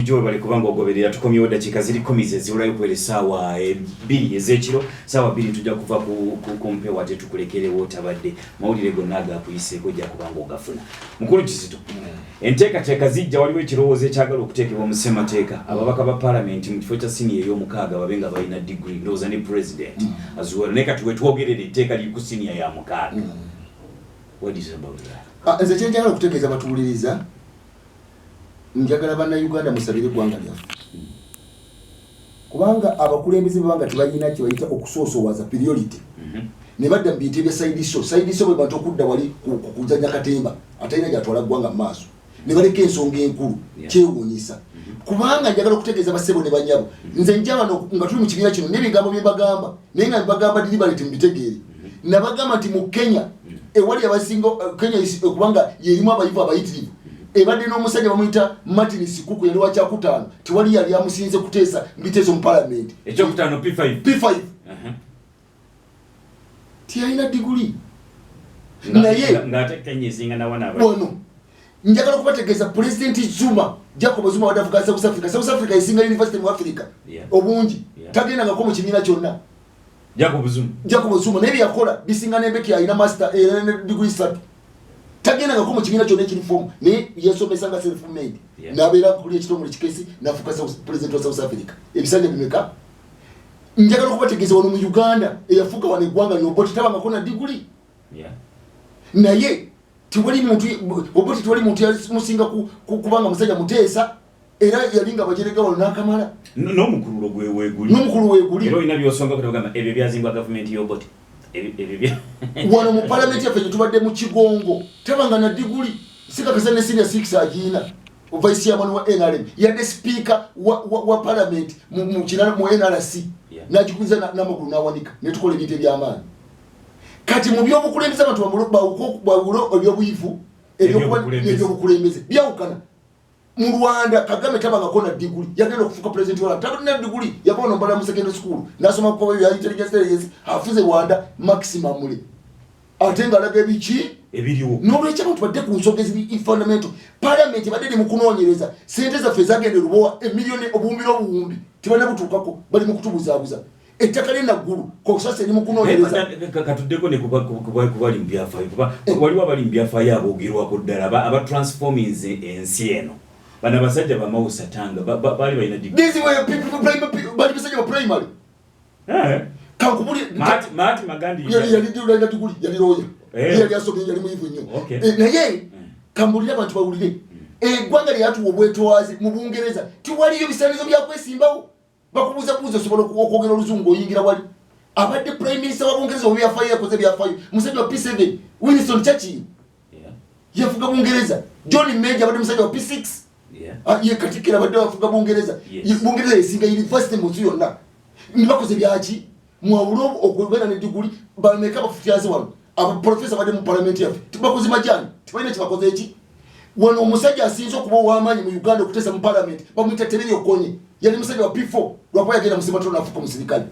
Bulijjo webale kubanga ogoberera. Tukomyewo, dakiika ziri 10 ze ziwulayo kuwera essaawa 2 ez'ekiro. Saawa 2 tujja kuva ku mpewo, ate tukulekerewo otabadde mawulire gonna agakuyiseeko, ojja kubanga ogafuna. Mukulu Kizito, enteekateeka zijja. Waliwo ekirowoozo ekyagala okuteekebwa mu ssemateeka, ababaka ba paalamenti mu kifo kya siniya ey'omukaaga babe nga balina degree, ndowooza ne president as well. Naye kati wetwogerera, etteeka liri ku siniya ya mukaaga. What is about that? Ah, nze kyenjagala okutegeeza batuwuliriza, njagala Bannayuganda musabire eggwanga lyaffe, kubanga abakulembeze bebanga tebalina kyebayita okusoosowaza, priority, ne badda mu bintu ebya side show. Side show bwe bantu okudda wali kuzanya katemba atalina gyatwala ggwanga mu maaso, ne baleka ensonga enkulu. Kyewuunyisa, kubanga njagala okutegeeza bassebo ne banyabo, nze nja wano nga tuli mu kibiina kino n'ebigambo bye mbagamba, naye nga mbagamba deliberate mubitegeere. Nabagamba nti mu Kenya ewali abasinga, Kenya kubanga yerimu abayivu abayitirivu, ebadde n'omusajja bamuyita Martin Sikuku, yali wakyakutaano, tewali yali amusinze kuteesa mbiteeso mu palamenti. Ekyokutaano, P5. P5. Tiyalina diguli, naye Ng'ate Kenya esinga nawana abali. Wano njagala okubategeeza, Pulezidenti Zuma, Jacob Zuma, wadde avuga South Africa, South Africa esinga university mu Africa obungi. Tagendangako mu kibiina kyonna. Jacob Zuma. Jacob Zuma, naye byeyakola bisinga ne Mbeki alina master era ne diguli 3. Tagendangako mu kibiina kyonna ekiri formal, naye yesomesa nga self made, nabeera kuli ekitongole kikesi, nafuuka president wa South Africa ebisanja bimeka? Njagala okubategeeza, wano mu Uganda eyafuuka wano eggwanga lino Obote tabangako na diguli, naye tewali muntu, Obote tewali muntu yamusinga kubanga musajja muteesa, era yali nga bajerega wano n'akamala. N'omukululo gwe weeguli. N'omukulu weeguli. Era olina byosonga kutagamba ebyo byazimbwa gavumenti y'Obote. Ebyo bya Wano mu palamenti yaffe gyetubadde mu Kigongo tabanga na diguli, sikakasa ne senior six agiina, vice chairman wa NRM, yadde speaker wa parliament mu NRC, n'agikubiza n'amagulu n'awanika, netukola ebintu ebyamaanyi. Kati mu byobukulembeze abantu bawule ebyobuyivu Ebyobukulembeze. Ebyobukulembeze byawukana. Mu Rwanda Kagame tabangako na diguli, yagenda okufuuka president wa Rwanda tabalina diguli, yava wano mbala mu secondary school nasoma kuba ya intelligence intelligence, afuze Rwanda maximumly, ate ng'alaga ebiki ebiriwo. N'olwekyo abantu badde ku nsonga eziri fundamental. Parliament ebadde eri mu kunoonyereza sente zaffe ezagenda erubowa, emiliyoni obuwumbi n'obuwumbi, tebalina butuukako, bali mu kutubuzaabuza. Ettaka lyenaggulu kosasa eri mu kunoonyereza. Katuddeko ne kubali mu byafaayo, kuba waliwo abali mu byafaayo aboogerwako ddala, abatransforminze ensi eno. Bano abasajja bamawusatanga baali balina diguli? These were people, bali basajja ba primary. Kankubuli Mahatma Gandhi. Yali alina diguli, yali lawyer. Yali asomye, yali muyivu nnyo. Naye kambulire abantu bawulire, eggwanga lyatuwa obwetwaze mu Bungereza tiwaliyo bisaanizo byakwesimbawo, bakubuuza buuza osobola okwogera oluzungu, oyingira. Wali abadde prime minister wa Bungereza obyafaayo, yakoze byafaayo, musajja wa P7, Winston Churchill, yafuga Bungereza. John Major abadde musajja wa P6. Ah, ye katikkiro abadde afuga Bungereza. Bungereza yesinga university mu nsi yonna, nibakoze byaki? Mwawule okubeera ne diguli. Bameka bafutyaze wano abaprofesa badde mu palamenti yaffe? Bakoze majani, tebalina kyebakoze. Eki wano omusajja asinze okuba ow'amaanyi mu Uganda okuteesa mu palamenti bamuyita Tebiri Okonye, yali musajja wa P4, lwakuba yagenda musimatolo nafuuka omusirikale.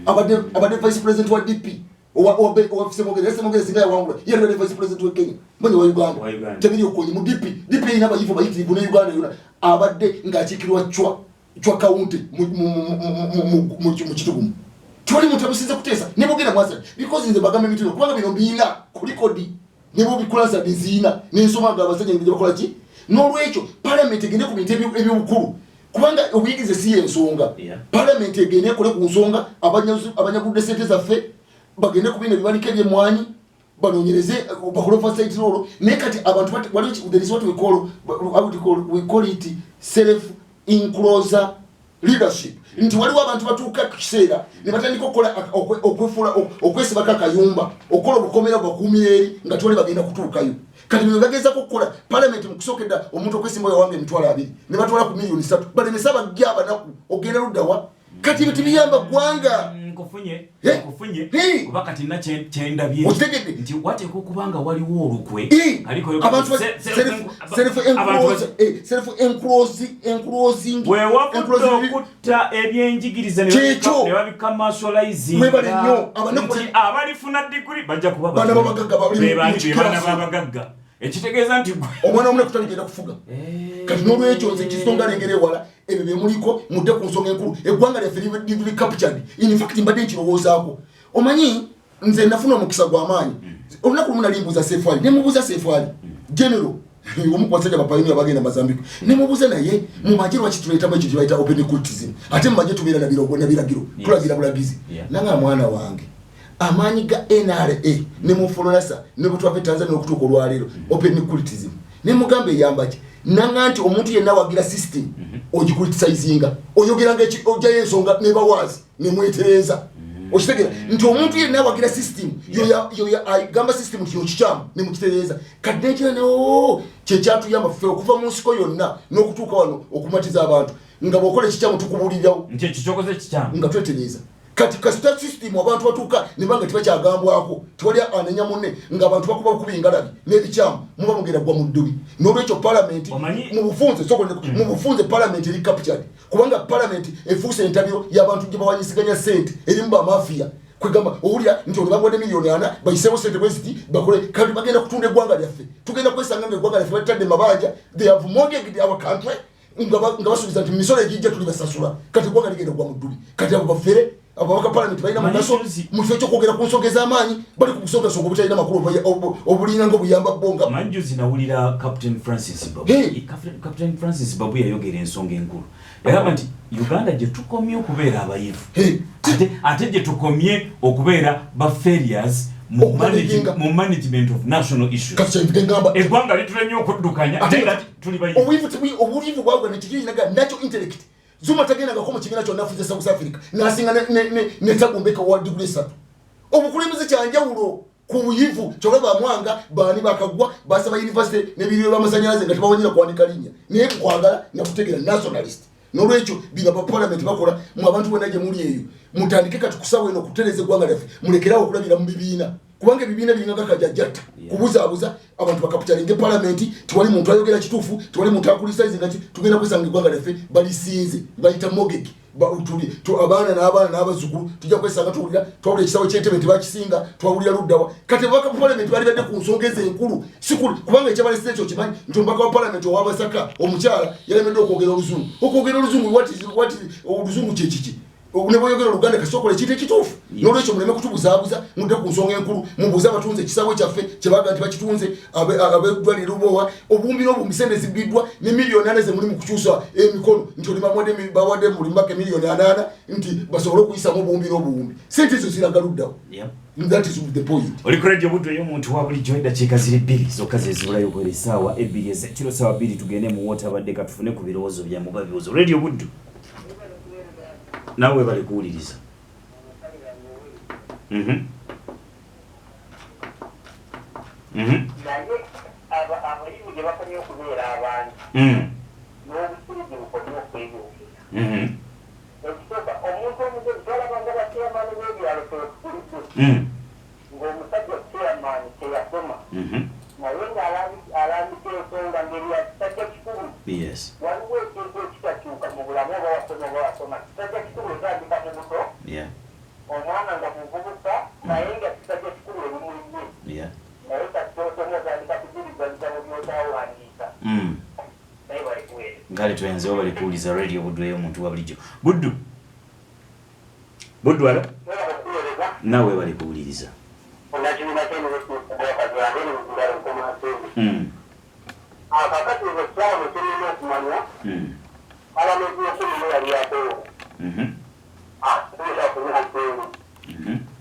Abadde vice president wa DP owa Semogere. Era Semogere singa yawangula, yali badde vice president wa Kenya, manya wa Uganda. Wa Uganda. Tebiri Okonye mu DP. DP erina abayivu bayitirivu ne Uganda yona, abadde ng'akiikirwa Chwa, Chwa County mu Kitugumu. Tewali muntu amusinze kuteesa ne bogenda mwasali, because nze bagamba ebintu bino kubanga bino mbiina ku record, ne bobikulansadi nziina nensoma nga abasajja ngeri bakola ki. N'olwekyo palamenti egende ku bintu ebyobukulu, kubanga obuyigirize si yensonga. Palamenti egende ekole ku nsonga abanyagudde sente zaffe, bagende ku bino ebibaliko ebyemwanyi, banoonyereze, bakole oversight role. Naye kati abantu waliwo there is what we call, how we call, we call it self enclosure leadership, nti waliwo abantu batuuka ku kiseera ne batandika okukola okwefuula, okwesibako akayumba, okukola obukomera bubakuumira eri nga tewali bagenda kutuukayo. Kati bino bagezako okukola palamenti mu kusooka edda, omuntu okwesimba yawanga 200,000, ne batwala ku miliyoni 3, balemese abajja abanaku okugenda luddawa. Kati ebyo tebiyamba ggwanga. Nkufunye. Eh? Nkufunye. Hey. Kuba kati nna kyendabye Okitegedde? nti wateekwa okuba nga waliwo olukwe aliko Abantu self enclosing. Wewavudde okutta ebyenjigiriza ne Kyekyo. ne babicommercializing. Mwebale nnyo. Abanaku nti abalifuna diguli bajja kuba Bana babagagga bali Be bali mu be baana kikiraso. b'abagagga, ekitegeeza nti Omwana omunaku taligenda kufuga. Kati n'olwekyo nze Kizito, ngalengera ewala. Ebyo byemuliko, mudde ku nsonga enkulu. Eggwanga lyaffe liri captured. In fact, mbadde nkirowoozaako, omanyi nze nafuna omukisa gw'amaanyi. Olunaku lumu nali mbuuza Sefaali, nemubuuza Sefaali general, omu ku basajja ba pioneer bagenda Mozambique, nemubuuza, naye mu magye lwaki tuleetamu ekyo kyebayita open cultism, ate mu magye tubeera nabiragiro, tulagira bulagizi? Nanga mwana wange, amaanyi ga NRA ne mu FROLASA ne bwe twava e Tanzania okutuuka olwaleero, open cultism. Nemugamba, eyamba ki? Nanga nti omuntu yenna wagira system ogicriticizinga, oyogeranga ojjayo ensonga nebawaazi nemwetereza. Okitegeera nti omuntu yenna awagira system agamba system nti yokikyamu, nemukitereeza. Kadde ekira neo kyekyatuyamba ffe okuva mu nsiko yonna n'okutuuka wano okumatiza abantu, nga bw'okola ekikyamu tukubulirawo nti ekyo kyokoze kikyamu. Nga twetereeza. Kati kasita system abantu batuuka nebanga tebakyagambwako, tewali anenya munne, ng'abantu bakuba bukubi ngalabi n'ebikyamu, muba mugenda gwa mu ddubi. N'olwekyo palamenti mu bufunze mu bufunze palamenti eri captured, kubanga palamenti efuuse entabiro y'abantu gye bawanyisiganya sente, erimu bamafiya. Kwegamba owulira nti ono bamuwadde 4 million bayiseewo sente bweziti bakole. Kati bagenda kutunda eggwanga lyaffe, tugenda kwesanga nga eggwanga lyaffe batadde mabanja. They have mortgaged our country nga basuubiza nti misolo egijja tuli basasula. Kati eggwanga ligenda kugwa mu ddubi. Kati abo bafere, ababaka palamenti balina mugaso mu kifo ekyokwogera ku nsonga ez'amaanyi, bali ku busongasonga obutalina makulu, obulinga nga obuyamba bo nga Manjuzi nawulira Captain Francis Babu. Captain Francis Babu yayogera ensonga enkulu, yagamba nti Uganda gye tukomye okubeera abayivu, ate gye tukomye okubeera ba failures mu management of national issues. Eggwanga litulemye okuddukanya, ate nga tuli bayivu. Obuyivu bwagwa nekikirinaga nakyo intellect. Zuma tagendangako mu kibiina kyonna afuze South Africa, nasinga netagumbeka wa diguli 3. Obukulembeze kyanjawulo ku buyivu. Kyova bamwanga baani bakagwa basaba university nebiriyo byamasanyalaze nga tebawanyira kuwandika linnya, naye kwagala nakutegeera nationalist. Nolwekyo bino abapalamenti bakola mu abantu bonna gye muli eyo, mutandike kati kusawa eno okutereeza eggwanga lyaffe. Mulekerawo okulabira mu bibiina, kubanga ebibiina biringa gakajajjatta kubuzaabuza abantu, bacapturinga palamenti. Tewali muntu ayogera kituufu, tewali muntu acriticizinga ki. Tugenda kwesanga eggwanga lyaffe balisinze, bayita mortgage. Abaana n'abaana n'abazzukulu tujja kwesanga tuwulira twawulira ekisawo ky'entebe tebakisinga, twawulira luddawa. Kati ababaka ba palamenti bali badde ku nsonga ezo enkulu, sikulu, kubanga ekyabalesire ekyo kimanyi nti omubaka wa palamenti owabasaka omukyala yalemeddwa okwogera oluzungu. Okwogera oluzungu, oluzungu kyekiki? Ne bweyogera oluganda, kasookola ekintu ekituufu. Nolwekyo muleme kutubuzaabuza, mudde ku nsonga enkulu, mubuuze abatunze ekisaawe kyaffe kyebaga nti bakitunze, abeddwaliro Lubowa, obuwumbi n'obuwumbi sente zibbiddwa, ne 4 million ze muli mu kukyusa emikono nti oli bawadde buli mubaka 80 million nti basobole okuyisamu obuwumbi n'obuwumbi. Sente ezo ziraga luddawo. That is the point. Oli ku Radio Buddu ey'omuntu wa bulijjo. Eddakiika ziri 2 zokka ze zibulayo okuwera essaawa 2 ez'ekiro, ssaawa 2. Tugende mu wootabadde, katufune ku birowoozo byammwe oba bibuuzo. Radio Buddu, naawe bali kuwuliriza. Naye abayivu gye bakomye okubeera abangi, n'obusiru gye bukomye okweyongera. Ekisooka, omuntu omugezi twalabanga bachairman b'ebyalo fekulidde, ng'omusajja chairman teyasoma, naye ng'alambika ensonga ngeri ya kisajja kikulu. Waliwo ekintu ekitakyuka mu bulamu, oba wasoma oba wasoma, kisajja kikulu otandika mu buto, omwana nga muvubuka, naye nga kisajja kikulu eri mu ye. Naye kati osoma, otandika kujuliza bitabo by'otawandiika. Naye bali kuweereza. Ngale tweyanzewo bali kuwuliza Radio Buddu ey'omuntu wa bulijjo. Buddu, Buddu, alo. Mwebale okuweereza. Naawe bali kuwuliriza. Onakibiina ky'emirimu nkomansimbi. Kakati nze kyalo kirina okumanya palamenti y'ekumi yali yateewo kunya nsimbi.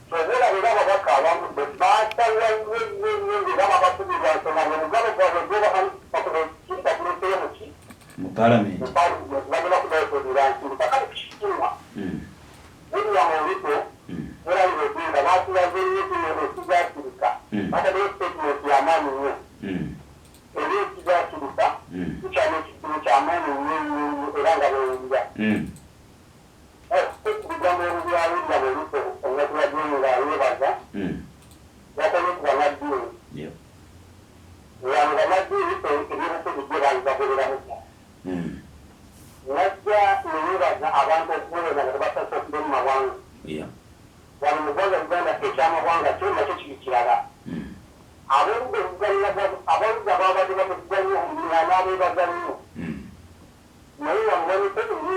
Kyova olabira ababaka abamu basalwa nnyo nnyo nnyo, ng'era babakubirwa nsonga ng'omugabo gwabwe gwobakuba baguleseyo muki? Mu palamenti. Bagenda kudayokwebira nsimbi. Kakati kukikimwa, William Ruto ne Raila Odinga batulaze nnyo kino ekizakirika. Bataddeyo statement y'amaanyi nnyo eri ekizakirika, kikyali ekizibu kyamaanyi nnyo nnyo nnyo, era nga bewulira ebigambo bya William Ruto olunaku lwa nga yeebaza yakomye ku bannaddiini. Wano bannaddiini ebyobufuzi bye baali bagoberera butya? Najja neyeebaza abantu okuweereza nga tebasasudde mu mawanga. Wano mu ggwanga Uganda, ekyamawanga kyo nakyo kiri kirala. Aboludda babadde bamuvuganya nga n'abeebaza nnyo, naye wano Museveni.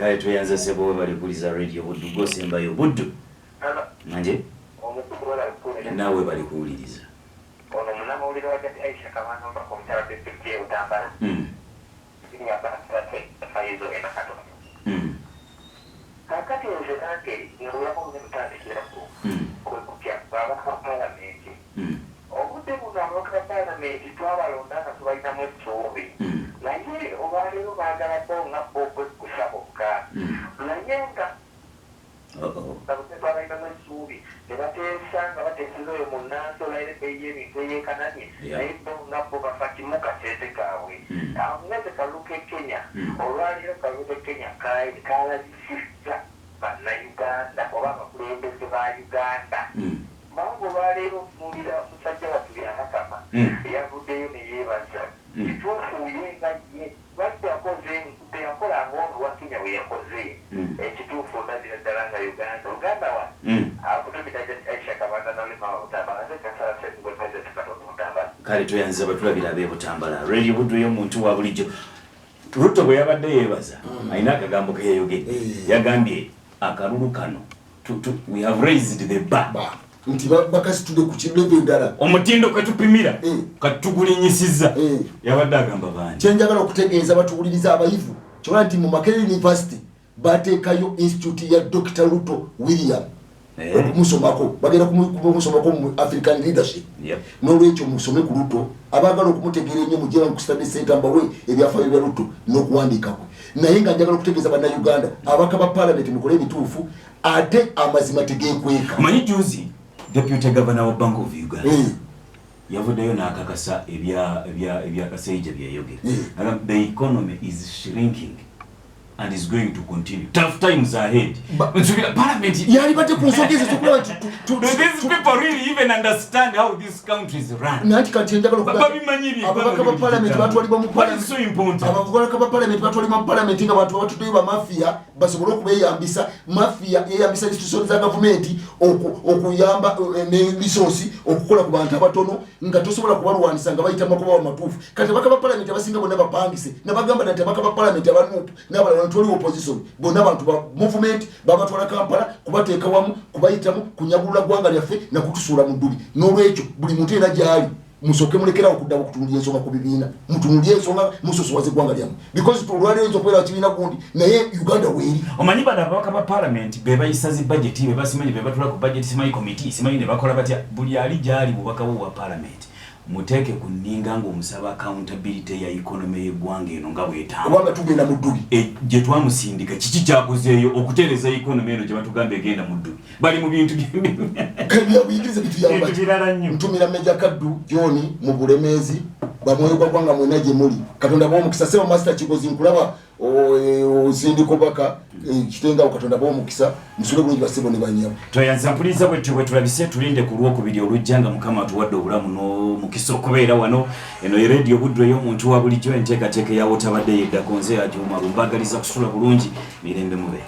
Kale tweyanze sebo, webale kuwuliriza Radio Buddu. Gwosembayo, Buddu. Manje naawe bali kuwuliriza. Ono munamawulire wa Jati Aisha Kabano mbaka omukyala disitulikiti y'e Butambala. Faizo ena katono. Kakati nze nange nobulamu bwe mutandikirako kwe kutya ababaka ba paalamenti. Obudde buno ababaka ba paalamenti twabalonda nga tubalinamu essuubi, naye olwaleero baagala bo nga bo okwekkusa bokka, naye nga twabalinamu essuubi ne bateesa nga bateeseza oyo munnansi olwaleero ebbeeyi y'ebintu eyeekanamye, naye bo nga bo bafa kimu kasente kaabwe. Awo nga kalulu k'e Kenya, olwaleero kalulu k'e Kenya kalabisizza Bannayuganda oba abakulembeze ba Uganda, kubanga olwaleero otunuulira musajja wattu Byabakama yavuddeyo ne yeebaza. Kituufu ye nga ye lwaki yakoze teyakola ng'ono wa Kenya bwe yakoze. Ekituufu ndabira ddala nga Uganda Uganda wa akutumira Aisha Kabanda Nalema wa Butambala, nze Kansala Ssemugo Najjati Katonda Butambala. Kale tweyanziza batulabira ab'e Butambala. Radio Buddu ey'omuntu wa bulijjo. Ruto bwe yabadde yeebaza, alina akagambo ke yayogedde. Yagambye akalulu kano we have raised the bar. Nti bakasitudde ku kilevel endala. Omutindo kwe tupimira kati tugulinyisizza. Yabadde agamba bangi. Kyenjagala okutegeeza batuwuliriza abayivu kyoba nti mu Makerere University bateekayo institute ya Dr Ruto William okumusomako, bagenda kumusomako mu African leadership. N'olwekyo musome ku Ruto, abaagala okumutegeera ennyo mujje ku study center mbawe ebyafaayo bya Ruto n'okuwandiika kwe. Naye nga njagala okutegeeza Bannayuganda, ababaka ba parliament mukole ebituufu, ate amazima tegeekweka. Omanyi juzi deputy governor wa Bank of Uganda yavuddeyo n'akakasa ebya Kaseija byeyayogera. The economy is shrinking and is going to continue. Tough times ahead. Parliament yali badde ku nsonga ezo zokulaba nti Do these people really even understand how these countries run? Nanti kati njagala Babimanyi bye ababaka ba parliament batwalibwa mu What is so important? Ababaka ba parliament batwalibwa mu parliament nga bantu abatuddeyo ba mafia basobole okubeeyambisa. Mafia yeyambisa institution za gavumenti okuyamba ne resource okukola ku bantu abatono nga tosobola kubalwanisa nga bayita makubo amatuufu. Kati ababaka ba parliament abasinga bonna bapangise, nabagamba nti ababaka ba parliament aba NUP n'abalala tewali opposition, bonna bantu ba movement babatwala Kampala kubateeka wamu, kubayitamu kunyagulula ggwanga lyaffe nakutusuula mu ddubi. N'olwekyo buli muntu era gyali musooke mulekerawo okuddamu okutunulira ensonga ku bibiina, mutunulire ensonga musosowaza eggwanga lyammwe, because olwaleero oyinza okubeera kibiina gundi naye Uganda weeri. Omanyi bano ababaka ba parliament be bayisa zi budget, be basimanyi be batula ku budget, simanyi committee, simanyi ne bakola batya. Buli ali gyali bubaka bwo bwa parliament muteeke ku nninga ng'omusaba accountability ya economy y'eggwanga eno nga bw'etambula. Kubanga tugenda mu ddubi. Gye twamusindika kiki kyakozeeyo okutereeza economy eno gye batugamba egenda mu ddubi? Bali mu bintu Byabuyigirize bituyamba. Bintu birala nnyo. Ntumira Meja Kaddu John mu Bulemeezi, bamwoyo gwa ggwanga mwena gye muli, Katonda bawa omukisa. Sebo Master Kigozi, nkulaba osindika obubaka kitengawo, Katonda bawa omukisa, musule bulungi basebo ne banyabo. Tweyanza mpuliza bwetyo bwe tulabise, tulinde ku Lwokubiri olujja nga Mukama atuwadde obulamu n'omukisa okubeera wano. Eno ye Radio Buddu ey'omuntu wa bulijjo, enteekateeka eyawo tabadde yeddako. Nze Ajumaru, mbagaliza kusula bulungi, mirembe mube.